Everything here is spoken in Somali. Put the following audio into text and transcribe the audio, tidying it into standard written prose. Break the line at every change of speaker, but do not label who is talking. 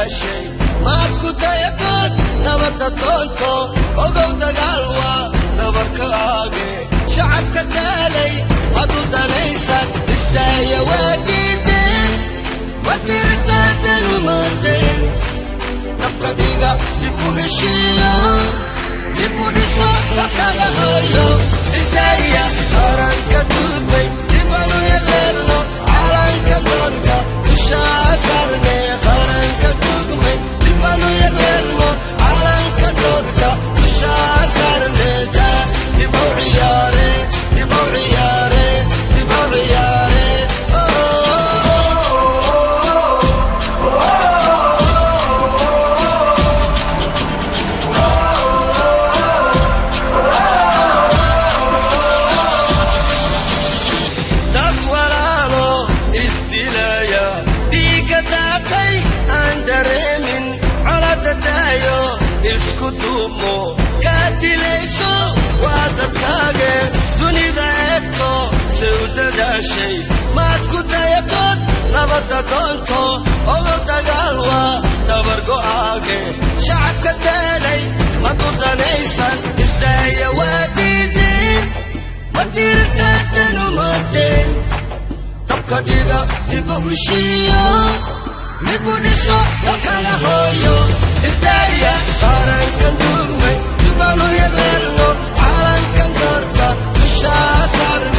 Dadaashay maad ku dayatood nabadda doonto. Ogow, dagaal waa dabarka aage. Shacabka daalay mad u danaysan? Istaaya, waa diideen, wadirtaadanumaadeen. Dabka dhiga, dib u heshiiyo, dib u dhiso dalkaga hooyo. Istaaya, qaranka duugmay dibanu yeeleelno, calanka doorka dushaa saarne. Qaranka duugmay dibanu yeeleelno, calanka doorka dushaa saarne. Dib u ciyaare, dib u ciyaare, dib u ciyaare. Dad walaalo isdilaya, dhiigga daatay aan dareemin, colada daayo, isku duubmo. Kaad dilayso waa dadkaage. Dunida eegto se u dadaashay, maad ku dayatood nabadda doonto. Ogow, dagaal waa dabargo'aage. Shacabka daalay mad u danaysan? Isdaaya, waa diideen, wadirtaadanumaadeen. Dabka dhiga, dib u heshiiyo, dib u dhiso dalkaga hooyo. Istaaya, qarankan duugmay dibanu yeeleelno, calankan doorka dushaa saarne.